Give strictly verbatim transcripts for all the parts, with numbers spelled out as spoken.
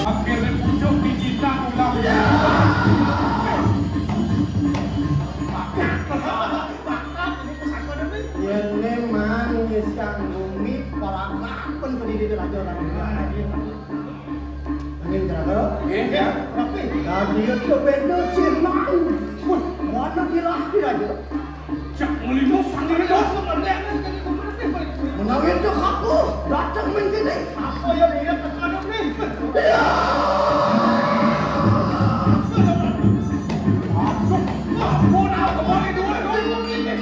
Akhirnya pucuk digitak ulah. Yén manggis kang bumi, para kapan kediri raja raja. Angin jeraga. Nggih, ya. Tapi dadi itu beda sih mau. Wah, mana dirah dirah. Cak ngelimo sangat. Menawi itu aku datang menjadi apa yang dia katakan ini? Ya. Aduh, ampun, aku mau itu, aduh, ini.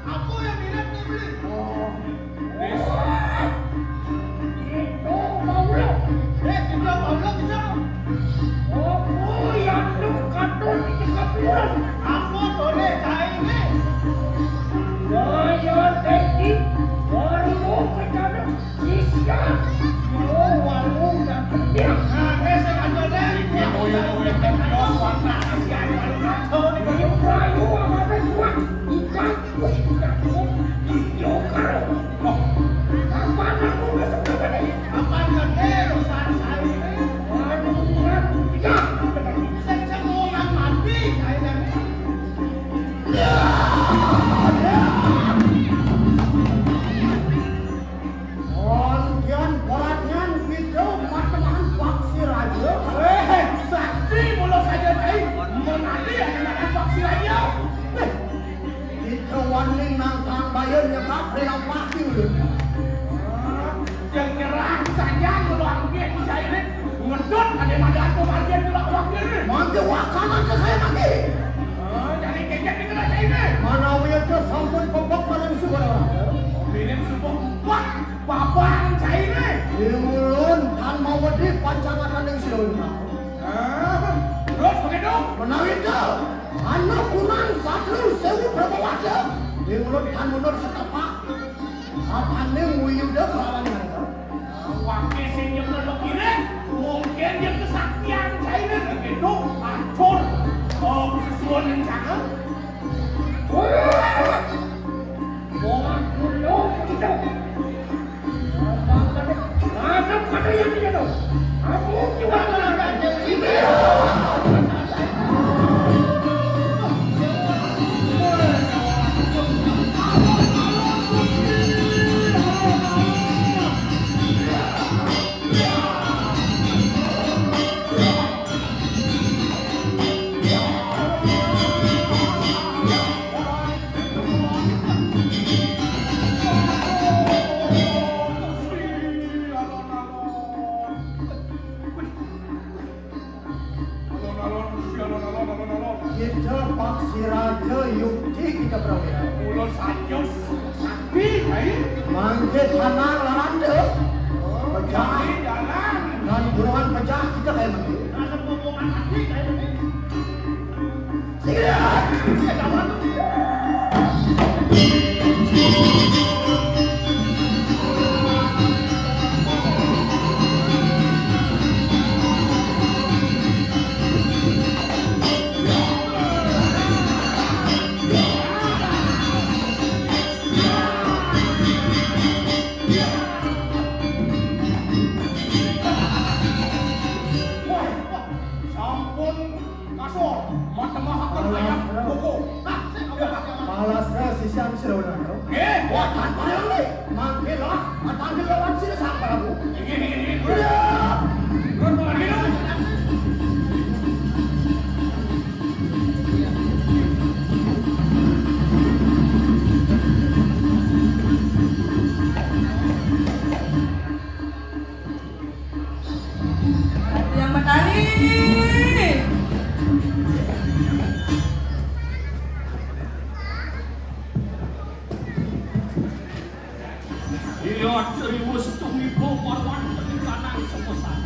Apa yang mirip nih, Beli? Oh. Wis. Itu Paulo. Eh, itu Paulo bisa. Oh, oh, yang lu katut di tempat lu. Apa boleh cai ini? Saya Teti, baru mau ke sana. Bisa. Oh, walau udah kerja. Nah, eh, saya aja deh. Ini boyo-boyo kan kios warna kasihan kalau ngaco nih. Ini perayu apa tuh kuat? Ikan. Antian baratnya gitu, macam paksi raja. Eh, sakti mula saja, Cai. Menadi ada makan paksi raja. Eh, Kita wani nangkang bayun nyekap rela pati ulun. Yang nyerang saja kalau angkir cairin ngedot ada pada aku margin tulak wakil. Mangke wakanan ke saya lagi. Oh, jadi kengkek di kena cairin. Manawi itu sampun pepek paling suka orang. Minim subuh empat babang cairin. Di mulun tan mau wedi pancangatan yang sudah. Ah, terus begitu. Menawi itu. Ana kunang satru sewu Brahmawada, ing ulun tan mundur setapak. Apaning wiyuda kelawan nangka. Wake sing nyekel kiring, mungkin dia kesaktian cainé begitu, hancur. Oh, sesuai rencana. Wah, kulo kita. Alon-alon, Gusti, alon-alon, alon-alon. Kita paksi raja yukti kita prawira. Mula saja sakti, Nyai. Mangke tanah laranda. Oh. Jangan, jangan. Dan buruan pecah kita kayak begitu. Rasa bobokan hati kayak begitu. Sini. Wah, sampun kasor, matemohaken ayam boko. Nah, saya nggak berhasil. Palas, eh, sisian sira ulah, no? Nggih, wah, tan parang, nggih. Mangke lah, matan lewat sira Sang Prabu. Nggih, nggih, nggih. Iya. Terus lagi, no? Ratu yang Betari. Iya, triwus tumiba marwan tening kanang semesan.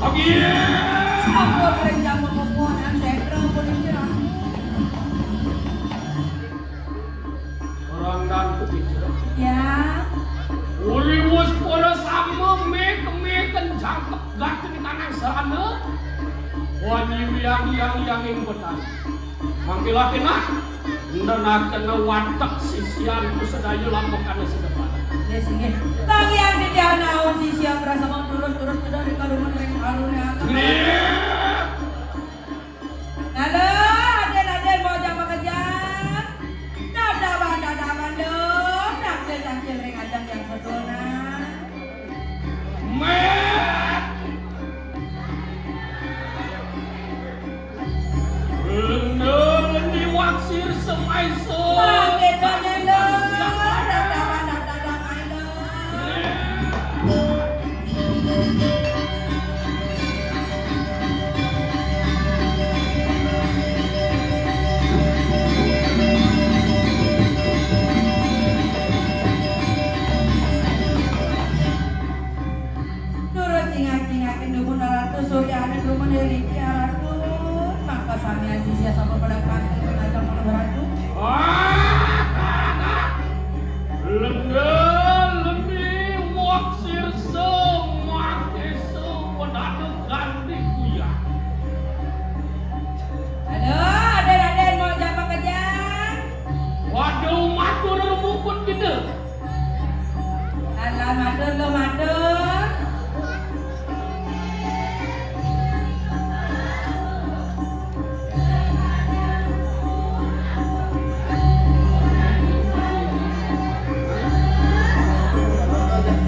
Agiya. Sampun ring jamu pepunan setra pun istirahat. Orang dan ketiga. Ya. Uriwus para sama mek-meken jangkep gaten kanang sarana. Wanyi wiang yang yang ing petani. Mangke lakenak. Nenaken watek sisian sedaya lampekane sedepan. Nggih, nggih. Tang yang titiang naon sisian prasama terus-terus kedar di karumun ring karunia. Nggih. Halo, aden-aden mau jam pekerjaan. Dadaban dadaban lo, takil takil ring ajang yang sedona. Met. Lendo lendi waksir semaiso. Pake donyelo, dadaban dadaban lo. Durus ingak-ingakin dumun Ratu Suryani dumun iriki Ratu. Maka samian sisia sampun pada panggil penajam Ratu. Lengge lemi wak sirsa makesa wedana gandhi kuyang. Aduh, aden-aden mau jam pekerjaan. Waduh, matur muput kita. Alah, matur lo, matur.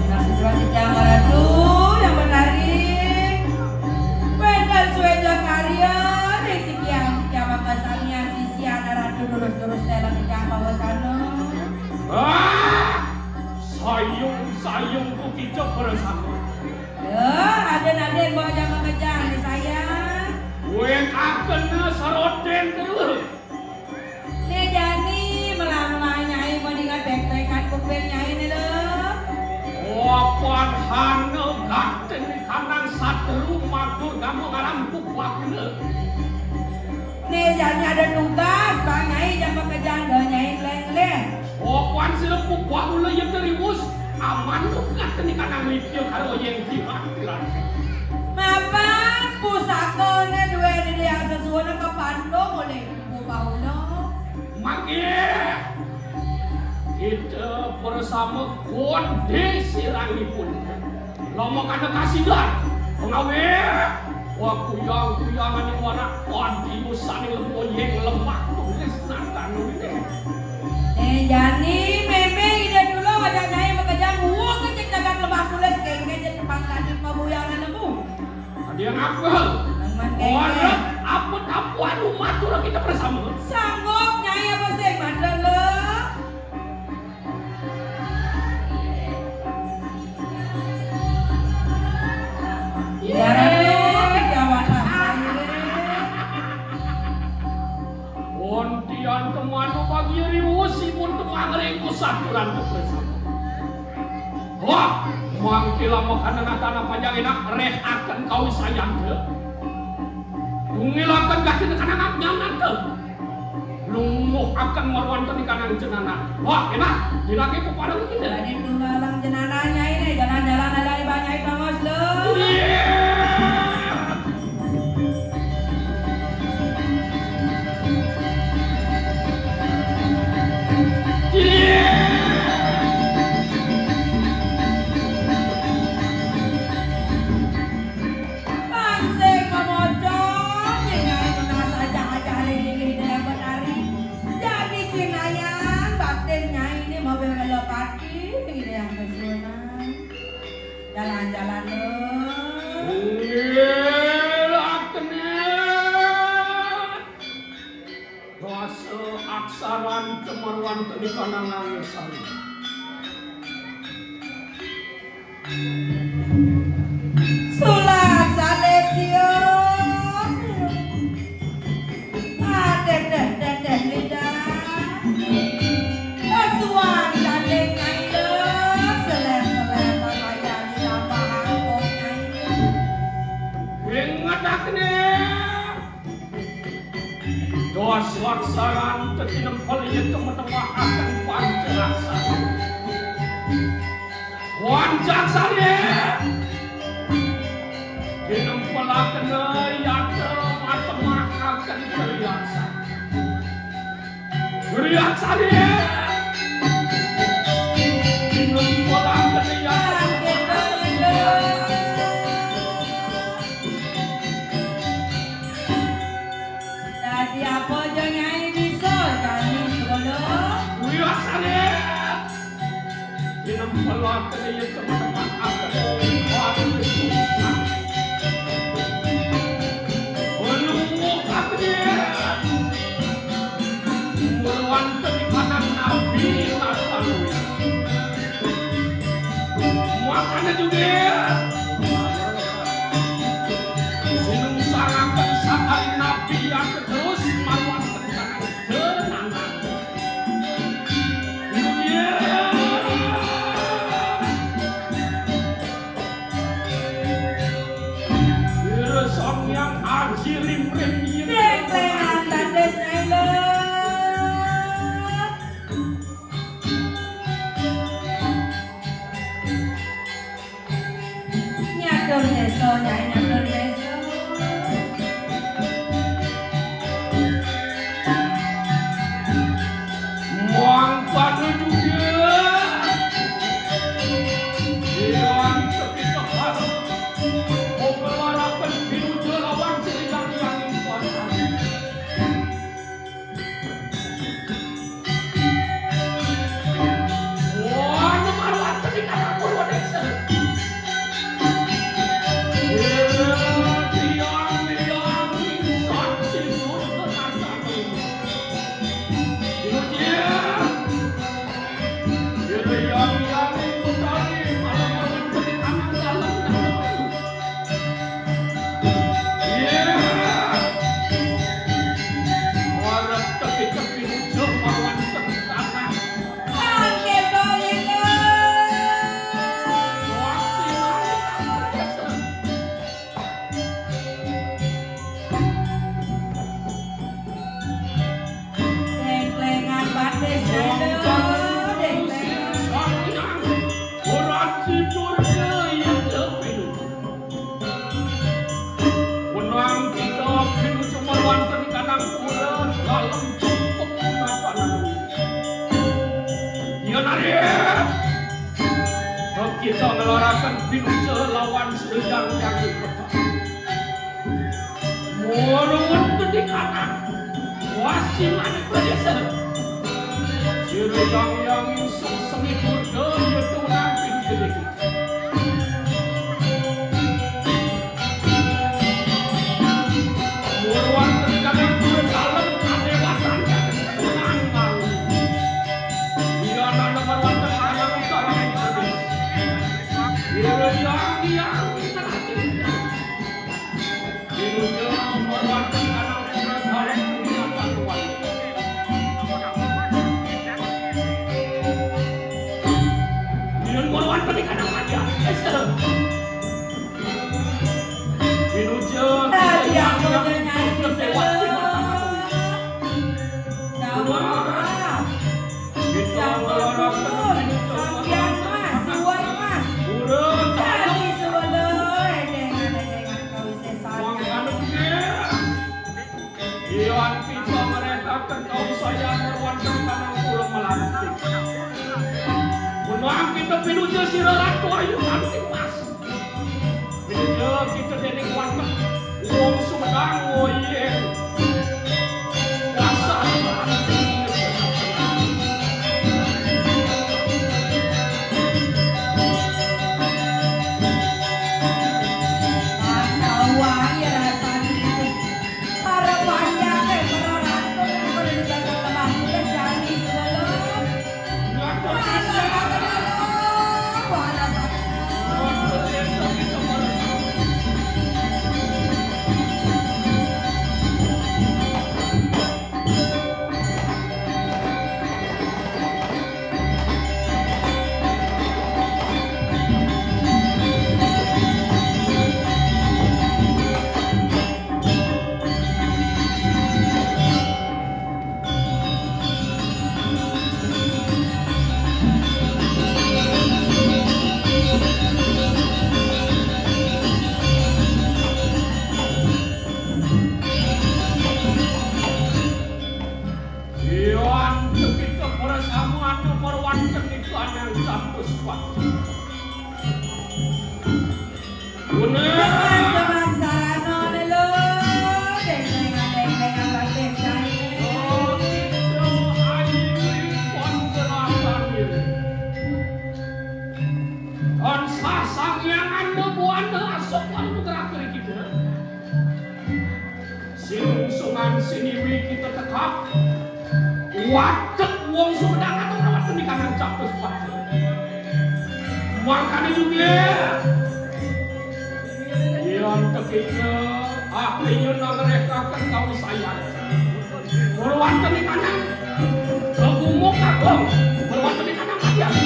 Nasib Ratu Jangara tu yang menarik. Wénten suéca karya ring sikian, sikian maka samian sisian Ratu durus-durus tela titiang pawacana. Ah! Sayung-sayung ku kicep bersama. Ya, aden-aden bawa jam makejang nih saya. Wéng akena seroten terus. Né jani melang-melang nyai, mendingan bek-bekan kuping nyai né lho. Wapan hana gaten kanang satru matur kamu ngaran kupakna. Né jani ada tugas, Bang Nyai, jam pekerjaan dah nyai ngeleng-ngeleng. Wapan sira kupakna ya teriwus, aman tuh gaten kanang lipya karo yeng tirak-tirak. Mapan pusaka né duwe diri yang sesuai ke pandung oleh Baula. Mangke kita bersama kondi sirangipun. Lama kada kasidan. Pengawe. Wah, kuyang-kuyangan yang warak kondi usane lempo yeng lemak tulis natan ini. Eh, jani mémé ida dulu ada nyai makejang uwung kecek jagat lebah tulis kengke jadi pangkadi pabuyangan nemu. Ada yang apa? Aman, Kang. Waduh, apa tapuan umat orang kita bersama? Sanggup, Nyai, apa sih, madan lo? Iya, Raden, jawatan saya. Wontian kemana pagi hari, wosipun temangring kusaturan bersama. Lamun kana tanah panjang enak, réhaken kawisayan teu. Tunggilaken gati kana nganten. Lungguhaken maruanten di kanang jenana. Wah, enak. Dilaki pepareng kita. Jadi tunggalang jenana Nyai ini, jalan-jalan ada di banyak tongos lu. Iya. Pansing mamocong, nyai tunas aja-aja ring linggih Daya Betari. Jadi cinayan batin nyai ini mobil melopati ring Daya Sesuunan. Jalan-jalan, Lur. Inggih, Lakne. Rasa aksaran cemaruan tadi kanangan sari. Sulat salib siung. Adeh, deh, deh, deh, lidah. Kasuan gandeng Nyai, seleh-seleh pakayan ditambah angkung Nyai. Inget akne. Dos laksaran tetinempel ieu temetemah akan panca laksana. Wancaksari. Dinempelaken yata matemahaken Kriaksari. Kriaksari. Dinempelaken yata. Dadi apa ja Nyai bisa jani segala? Kriaksari. Dinempelaken ieu teman-teman akan. Pelungguh akan. Murwanten anak nabi Nasaruya. Makana juga sinungsangaken sakali nabi yang terus mawon tentang tenangan. Iya. Iya, Sang Hyang Aji Rimrim, iya. Dengklengan tandis Nyai Lur. Nyatur désa, Nyai, nyatur désa. Mangkana juga. Yang sekitar. Ogelaraken pinuja lawan sing yang yang kuasa. Dengklengan batis, aduh, dengklengan. Wenang kita pinuju mawonten kanang pura dalem cukup napanan. Yen ari kita ngelaraken pinuju lawan sedang yang dipetang. Murun tedikanan. Wasiman pedesa. Sira yang yang sesemi Buddha yaitu nanti gedhe. Murwan tedikanan pura dalem kadewatan tenang. Ira nana marwan tedikanan utara. Sira yang yang terakhir. Yan kita ngrekaken kawisayan wonten kanang kula melantik. Menawi kita pinuju sira Ratu Ayu kanthi mas. Pinuju kita dening watek wong Sumedang, oh, iya. Kuasa. Wah, ya rasane. Para panjake, para ratu, para negara lemah, udah jadi sebelum. Wah, rasane. Iwan kita para samuan perwanten iku anang sampus waktu. Guna. Dengan sarana ne lho, deng-dengan, deng-dengan, batis kae. Oh, kita ayu pon berasane. Tansah Sang Hyang Anda buana asok anu gerak-gerik kita. Sing sungan siniwi kita tekap. Watek wong Sumedang atau rawat menika nang capes pacul. Mangkane juga. Yen tekika, aku ingin ngrekaken kawisayan. Purwanten ikanang. Gumuk agung. Purwanten ikanang mati aku.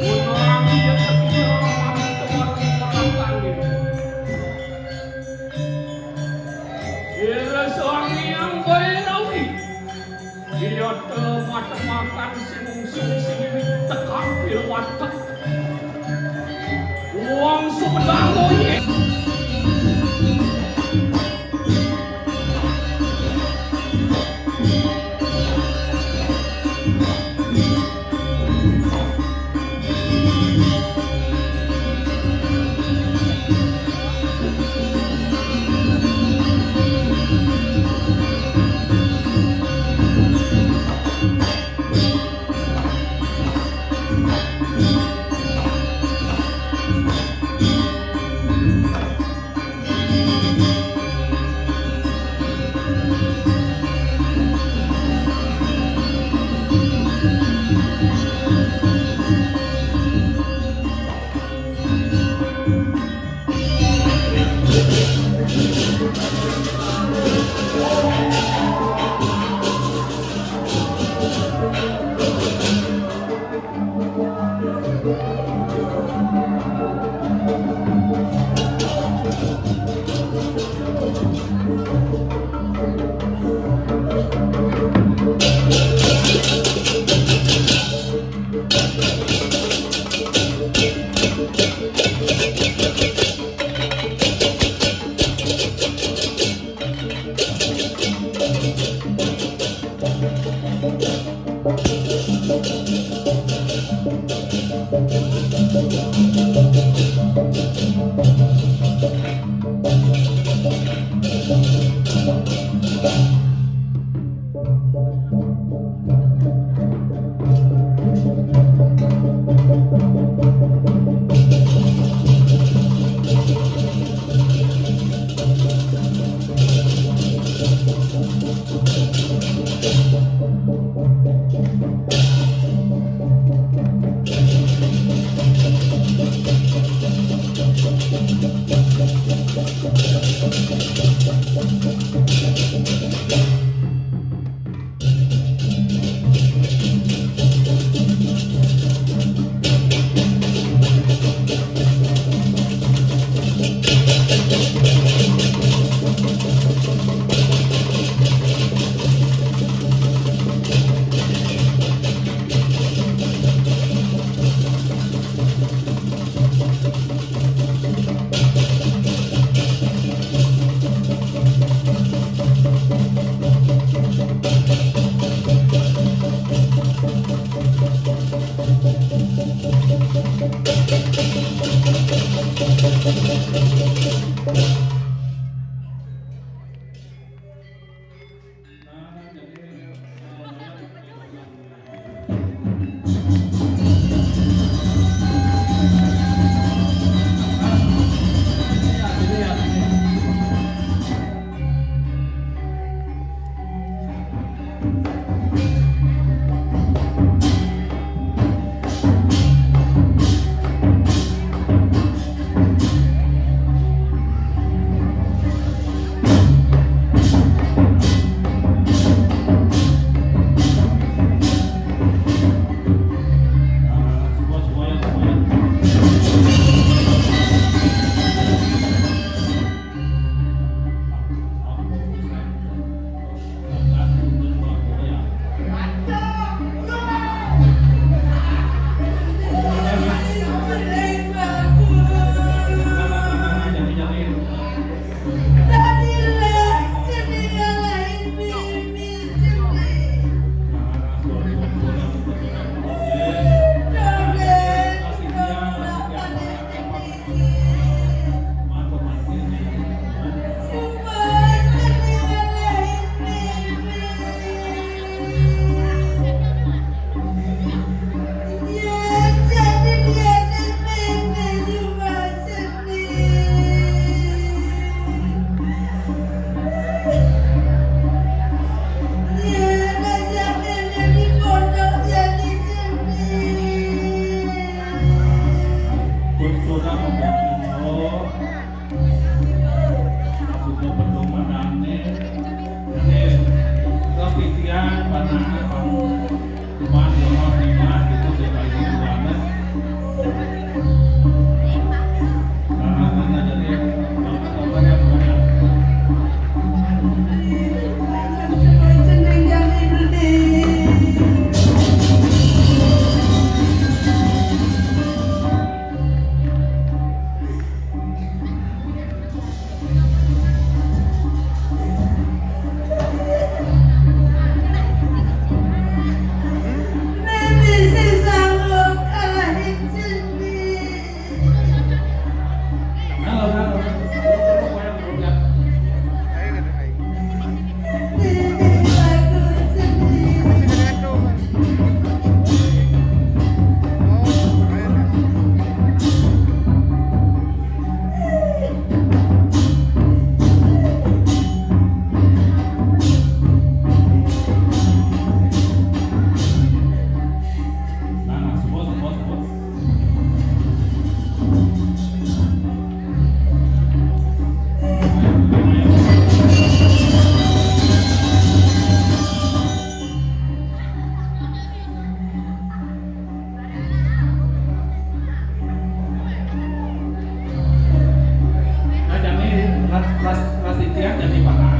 Gunung iya tekika, mami tuan purwanten. Ira suami yang boy rawi. Iya te macam makan sing sing sing ini tekak pil watek. Wong Sumedang boye. Sudah pedoman aneh. Jadi, terus titian, panah, kamu, cuman, lemas, lima, gitu, dia bagi dua, nah. Nah, nah, nah, jadi, Nah, jadi ras, ras, ras titian jadi panah.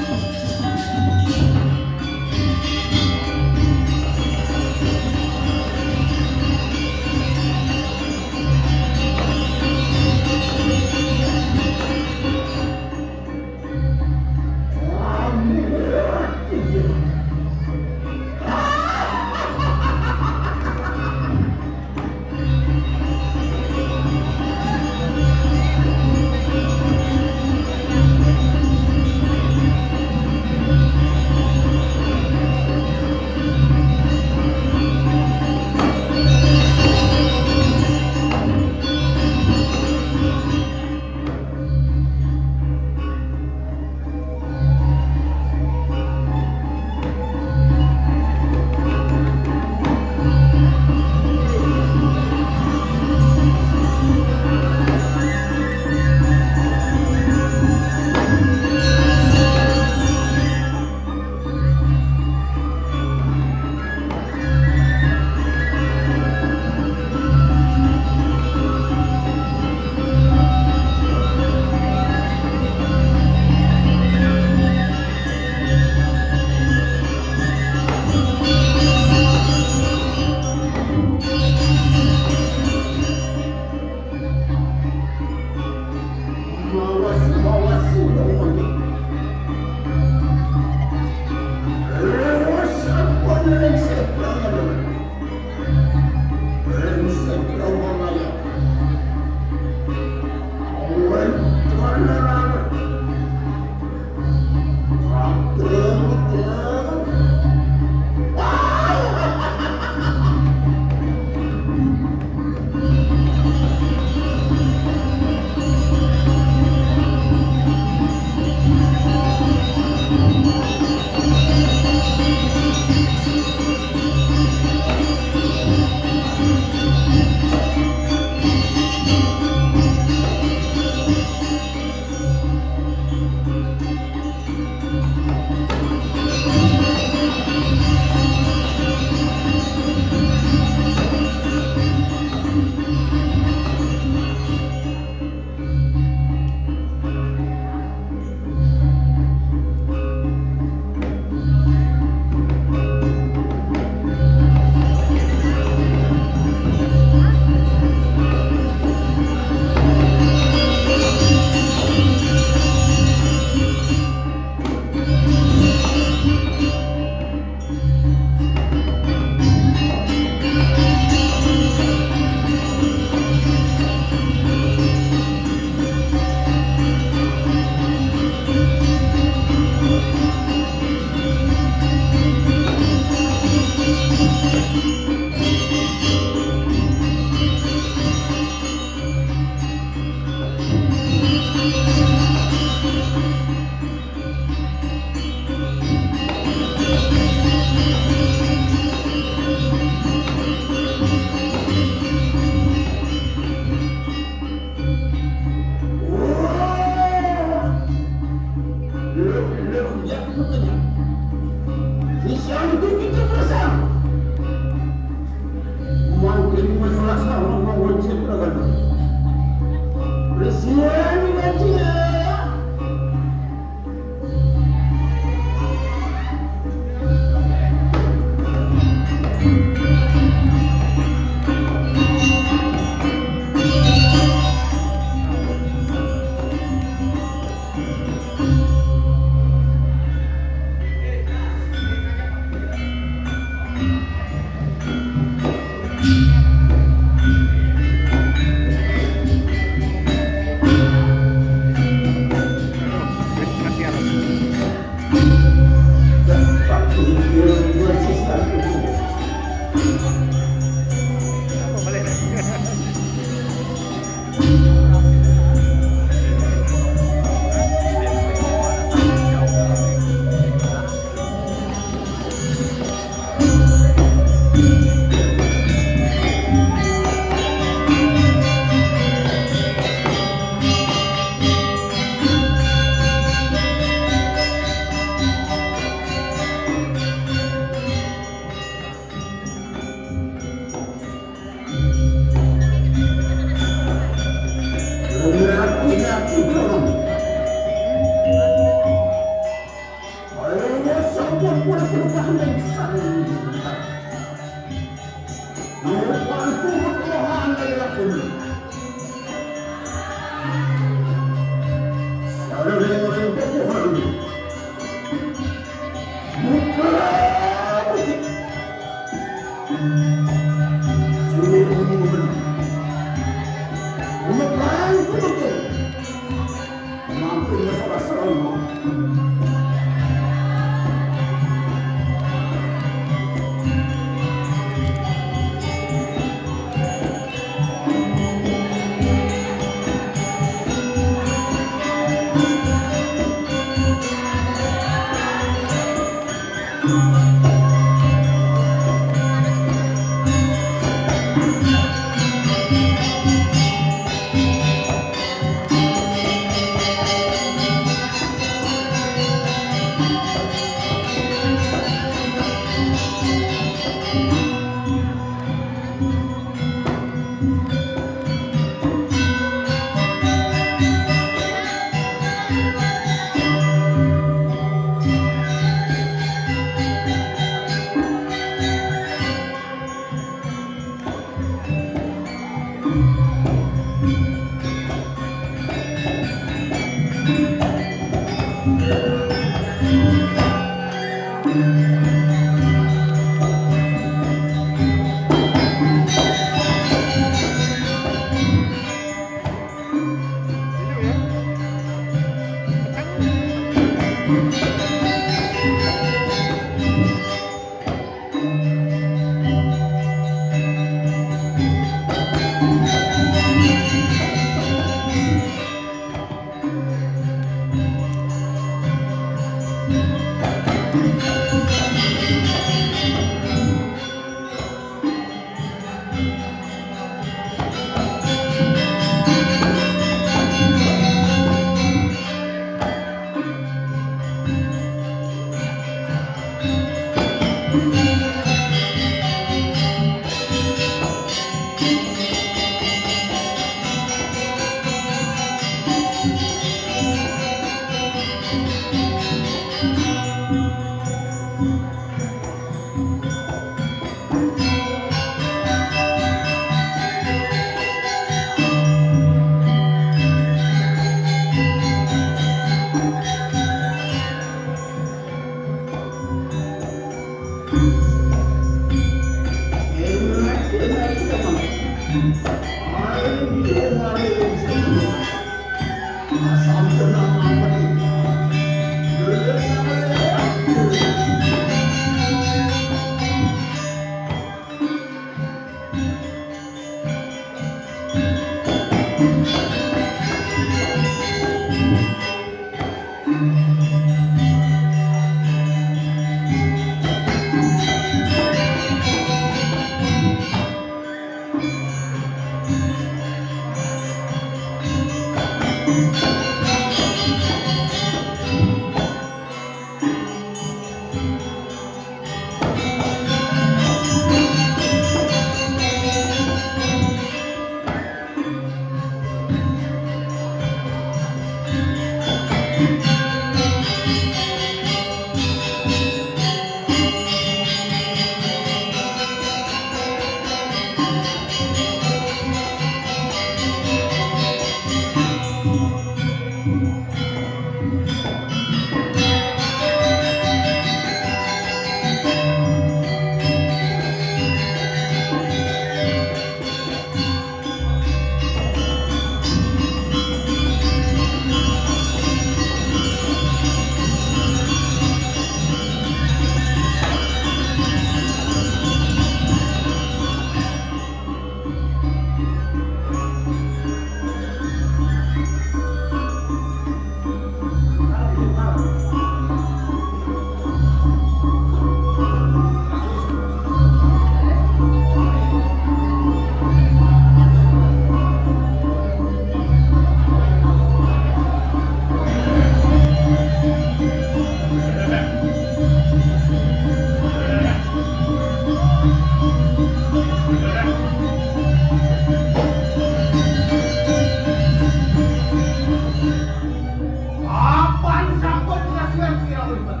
Apan sampun kasuwen sira nglibat.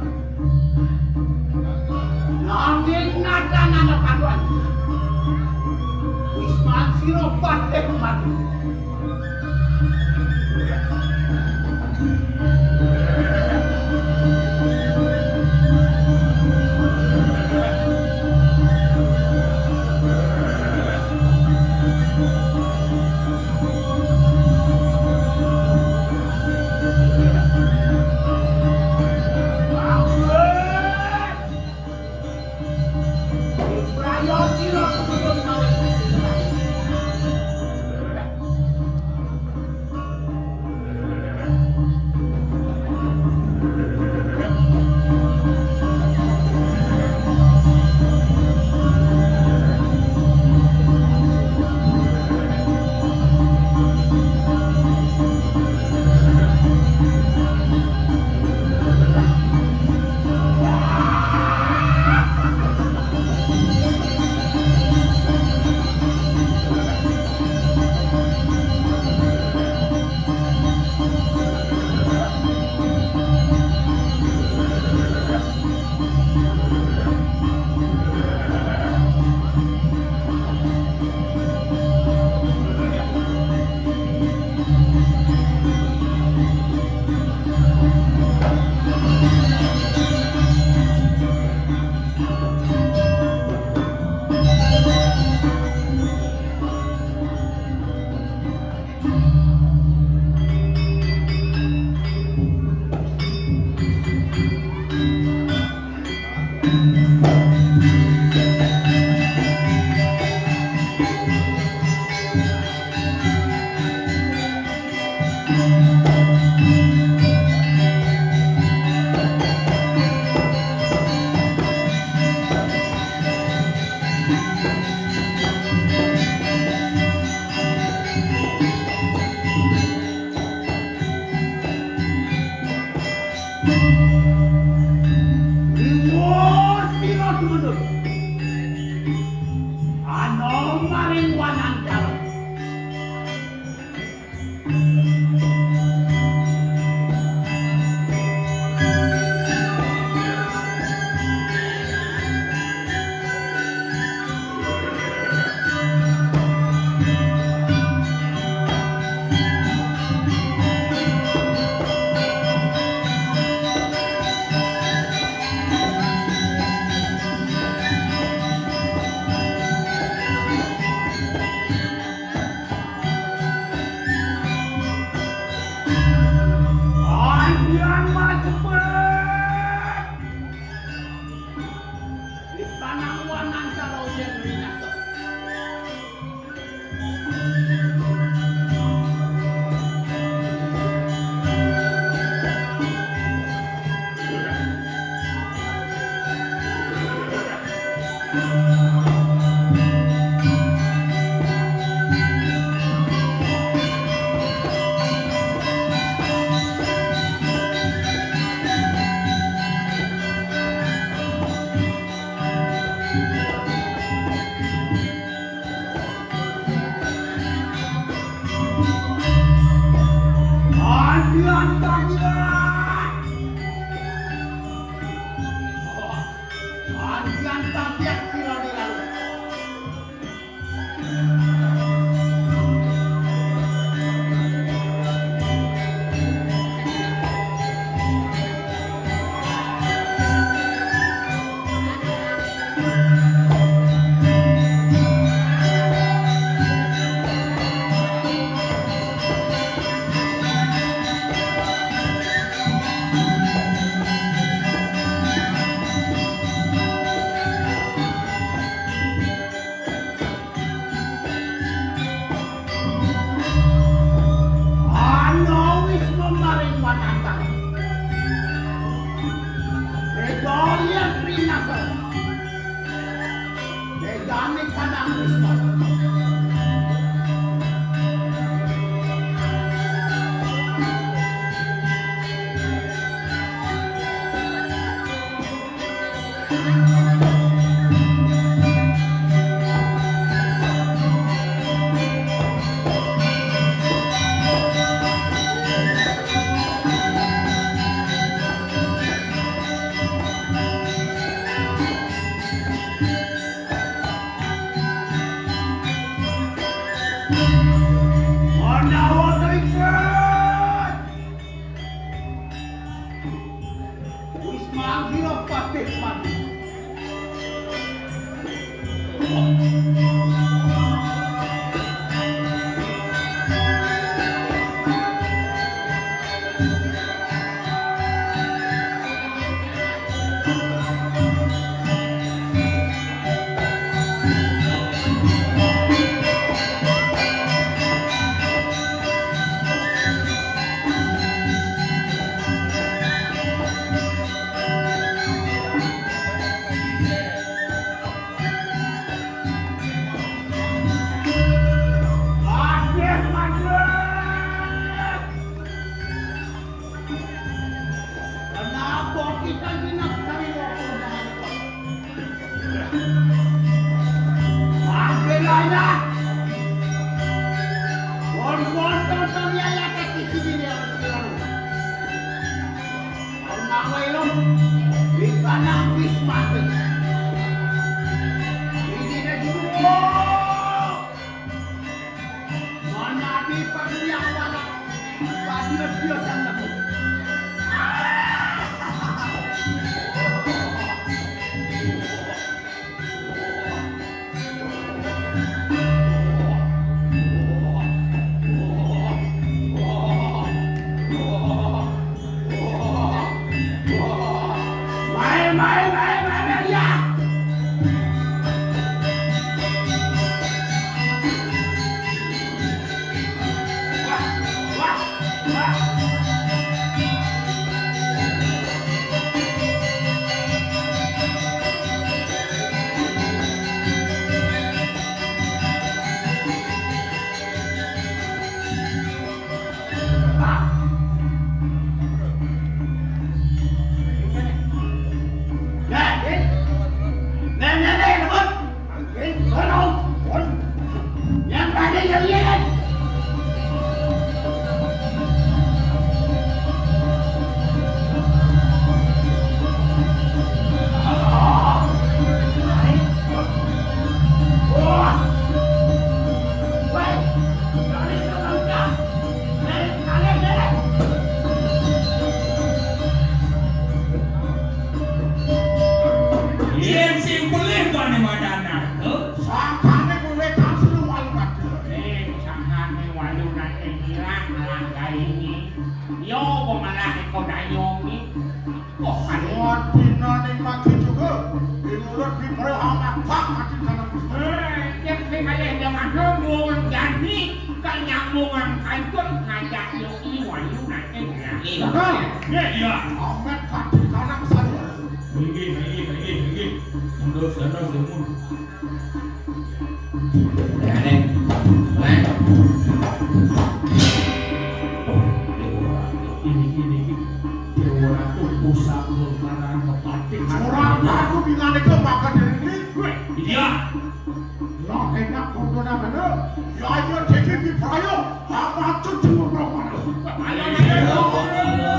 Nanging nata-nata panduan. Wisman sira patih mati. Adian tagiah! Adian tagiah sira nira. Ana wis memaring watantang. Bedolyan rinasa. Bedane kadang wis mati. Manawa ringkes. Wis manggih patih mati. Aduh, aduh. Kenapa kita genap kali waktu? Mampir aja. Bon-bon tonton ya, ya, kaki sini dia. Karena welo, di kanan wis mati. Ini dia dulu. Manadi paguyang wanak, padios-diosan lemu. Mai, mai, mai, mai, mai, ya. Wah, wah, wah. Yen sing pelih bane madan narka. Sangkane kowe kang sing walu kadhe. Eh, sangkane walu nate ilang langgaine. Yo, apa malah eko dayonge. Oh, aduh. Wadina ning mati juga. Di mulut di perut amat bak mati dalam. Eh, yen sing kalih nang anu wong jani, kang nyambungan kantun ngajak yo i walu nate ilang. Betul. Iya, iya. Amat kaki kanan saya. Inggih, inggih, inggih, inggih. Terus, terus, terus. Neng, neng. Ini, ini, ini. Dewa Ratu pusaka marang kepatik. Ora aku tinggal ke makan ini. Weh, iya. Lah enak kono nang ngono. Ya ayo dadi iki prayo. Apa cucu ora panas. Ayo, ayo, ayo.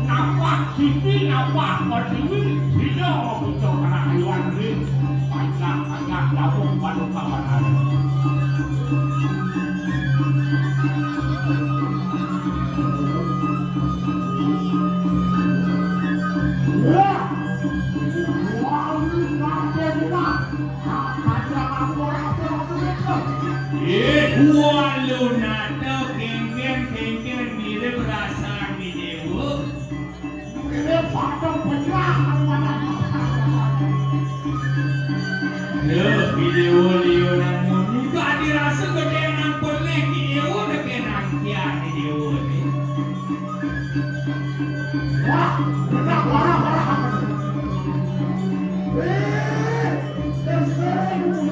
Napa sisi napa pertiwi sida bisa kena hewan ring. Panjang-panjang jauh pada kawan. Wah! Wah, ini nate, Bima. Eh, walu nata kengken-kengken mirip rasane dewa. Mirip patung pecah, mana. Lho, dewa liya nang muni gak dirasa gedhe nang pelih ki dewa deke nang kiane dewa ne. Wah, benar, parah, parah. Eh, eh, eh, eh.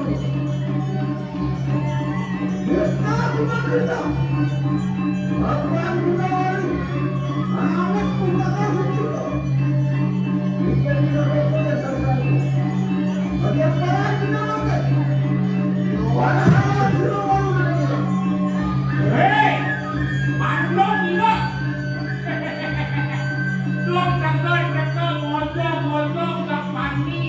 Hei, mandok gila. Dong tegal-tegal, ngojok-ngojok, tak pani.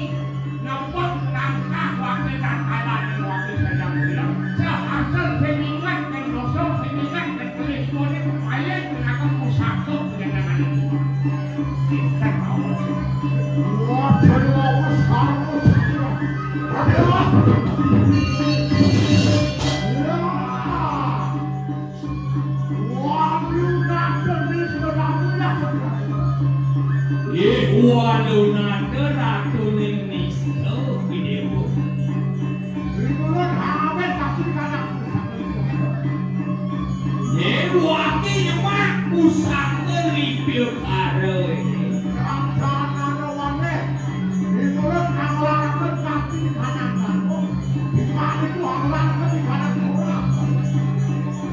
Napa langkah wake tatkala ning wake sedang bilang? Sahasel sing ingat ning dosa, sing ingat ning kelih tuane, ayen jenaka pusaka panjenengan. Sinten mawon? Wah, jadi mawon sarwa sira. Aduh. Ya. Walu nate nista ramulah. Nggih, walu nate ratu ning nista, Dewa. Rikala awet kasih kanak. Nggih, wake nyemak pusaka lipil kare. Rancana rawane. Rikala nang larangan kasih kanak. Di mana itu larangan di kanak ora.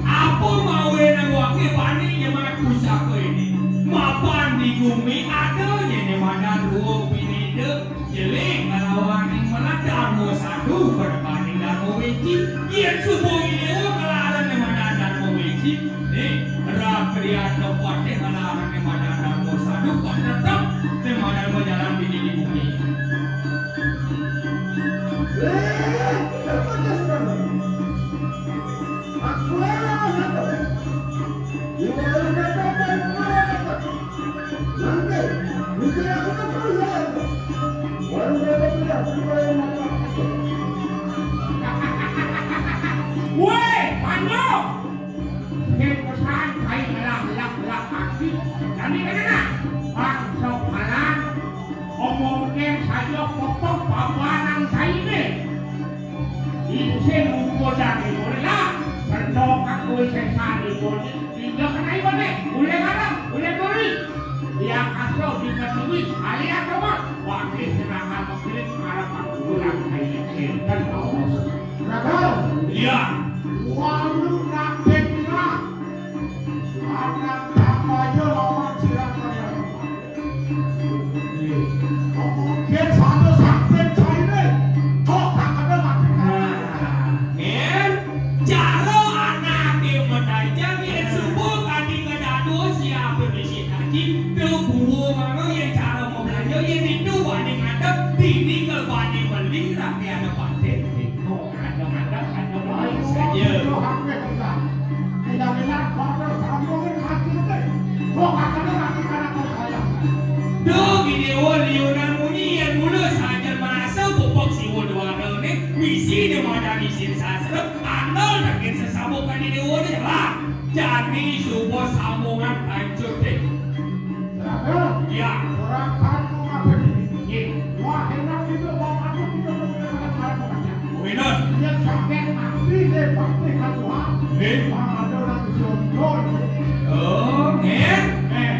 Apa mawe nang wake bani nyemak pusaka ini? Mapan di gumi ada nyene madan ruwa pinida, jeling nglawaning melat Darma Sadu, perebaning Darma Weci. Yen suba ine nglarang madan Darma Weci, nih, rak kriya tepatih nglarang madan Darma Sadu, kok tetep madan majalan bini di gumi. Woi, Pandu! Sing pesan kai ngelah-ngelah-ngelah kaki. Jani kene nah. Bangsa palan. Omongke saja popok pabanan saine. Isin mungko dadi mulai lah. Sendok aku sesane boni. Tiga kenai bone. Ule ngarang, ule turi. Yang asal di Kediri, alias apa? Wakil senaka mengkirim ngarang panggulan saine. Sinten, Bos? Raga. Iya. Walu nang pira. Anak tak aja lawan sirah kaya. Mungkin satu sampai saine. Kok tak ada mati. Nah, men, cara anake Sastra andal saking sesambungan ini wani lah. Jani suba sambungan hancur deh. Juragan, ya. Orang satu apa ini? Ye. Wah, enak juga, bau aku juga mau makan barang macam. Wina. Dia sampai mati deh, pasti kan Tuhan. Eh? Bang, ada orang jodoh. Oh, nggih. Eh.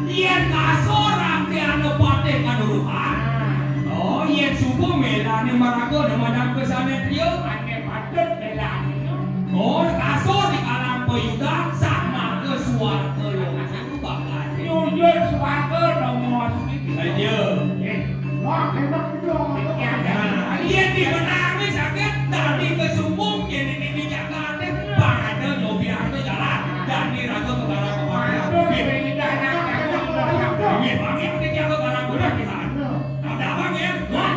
Yen kasor ati ana patih kanuruhan. Oh, yen subuh melane maraga nemadang pesane trio. Ane patut melane. Oh, kasor di kalang payudan sama ke suarga lo. Bakal nyujur suarga nomor sedikit. Aja. Eh. Wah, enak juga. Nah, yen dimenangi sakit, tadi kesumbung, yen ini di Jakarta, pada nyobi arte jalan. Dan diraga ke barang kemana. Aduh, ini dah anak, anak, anak, anak. Ini bang, yang penting jaga barang guna di sana. Ada bang ya? Hah?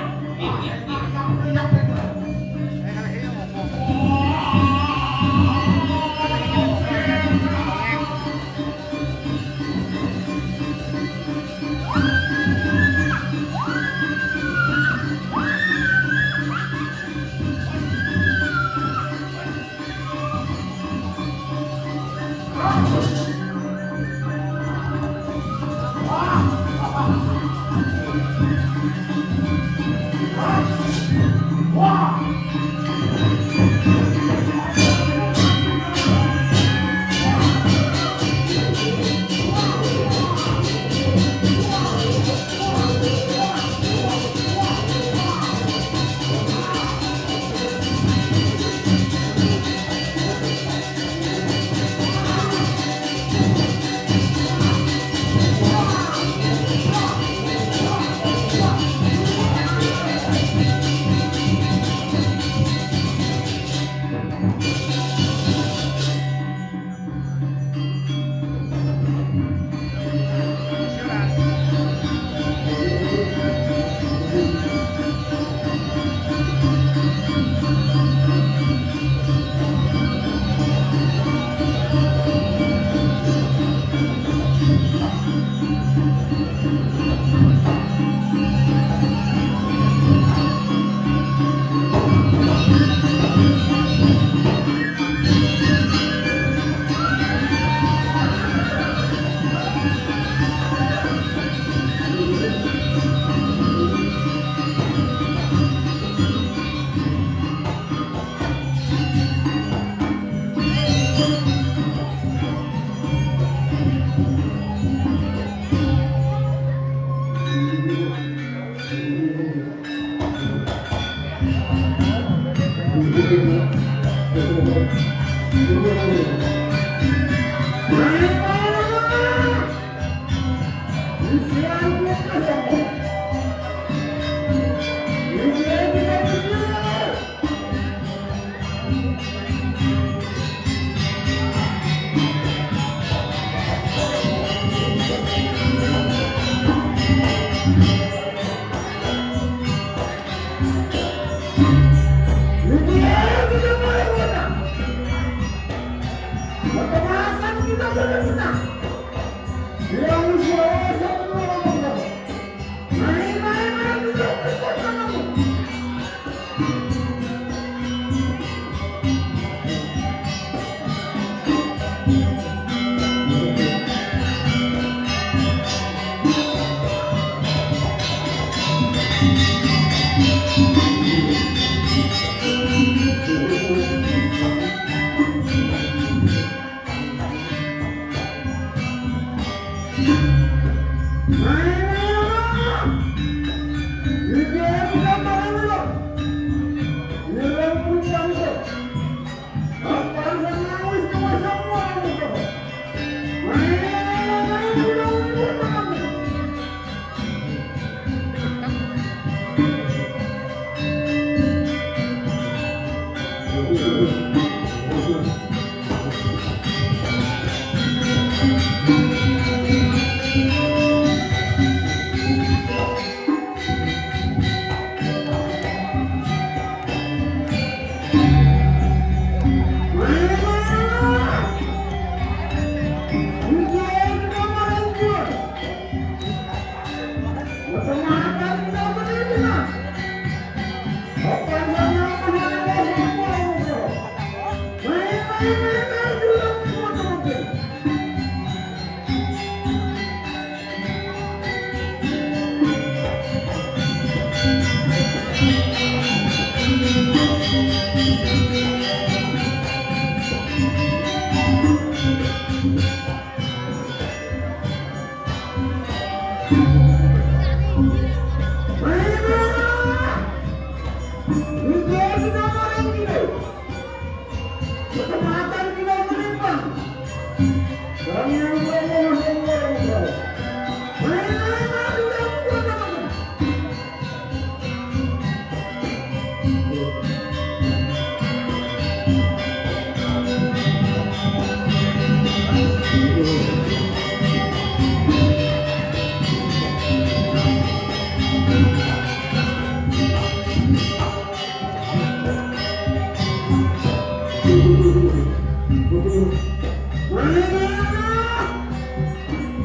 Mana?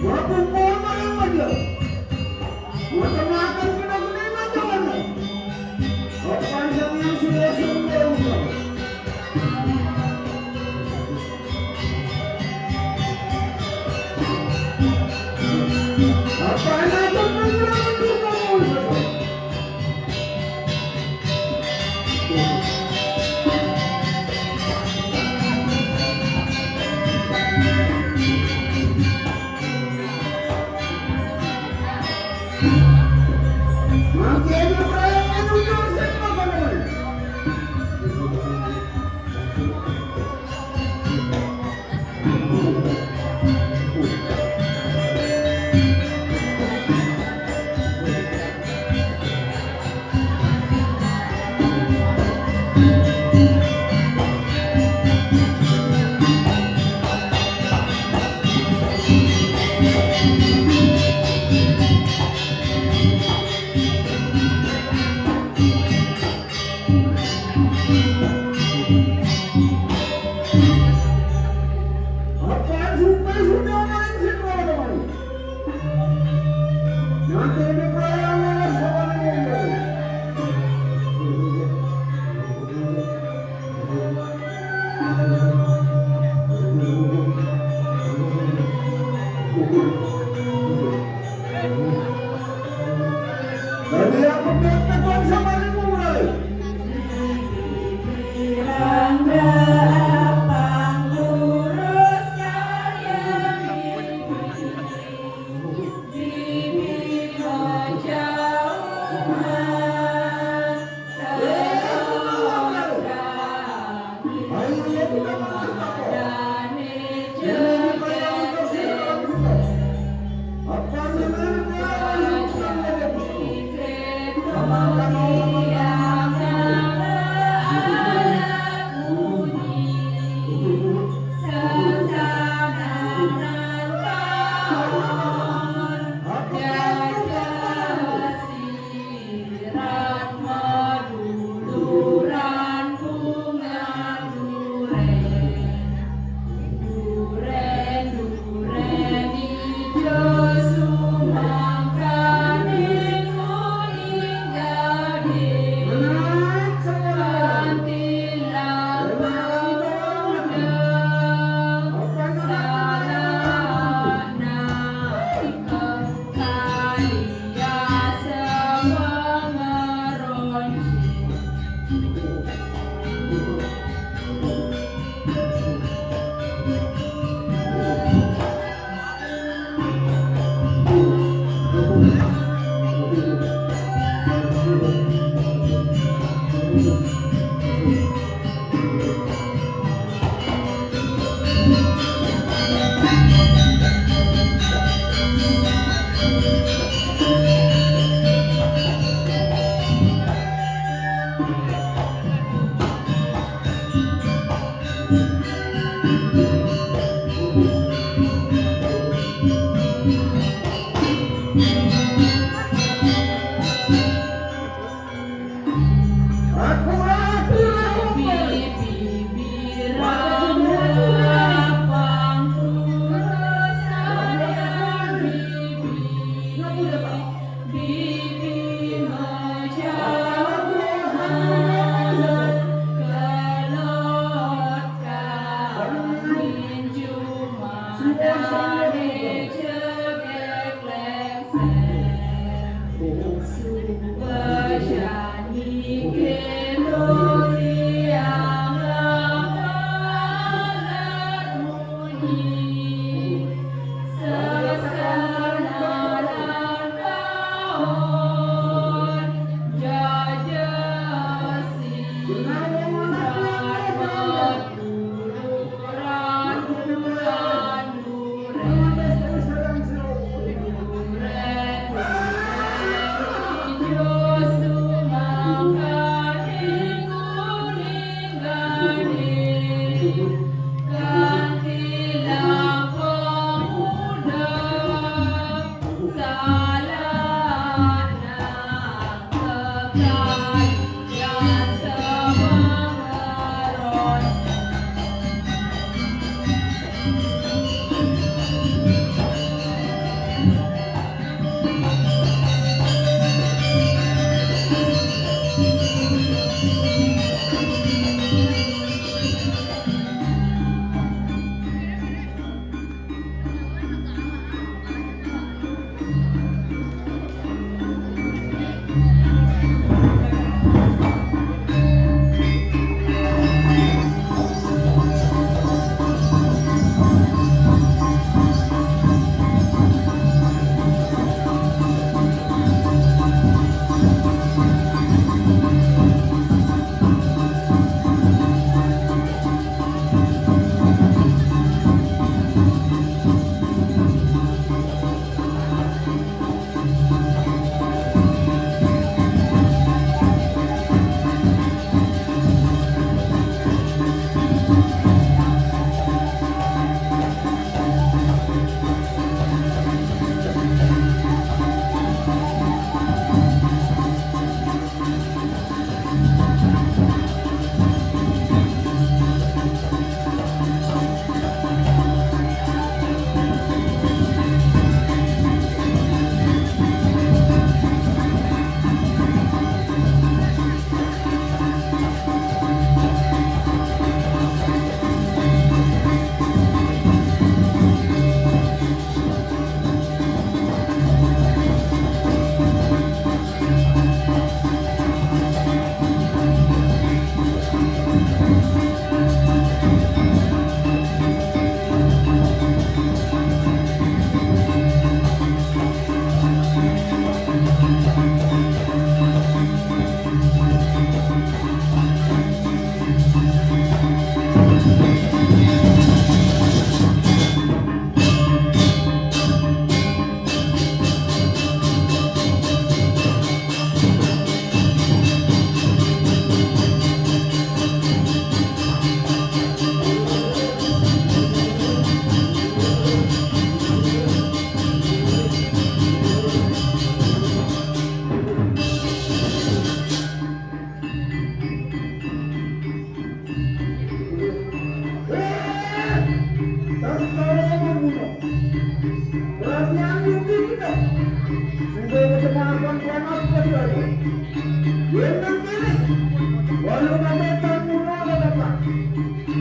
Waktu pun main aja. Mata-mata kena kena mata mana? Apa yang sudah sembuh? Apa yang aku punya untuk kamu?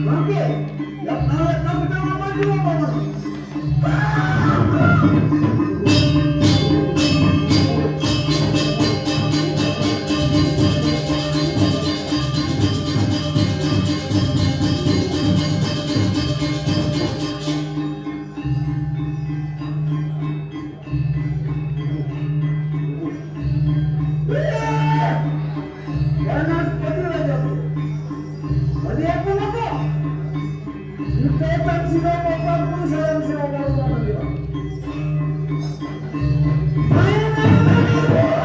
Oke, yang awet kamu tahu apa juga, Pak? Panas padi rajaku. Padi apa apa? Kita akan sinau papaku sareng sinau papaku. Ayo, ayo, ayo, ayo.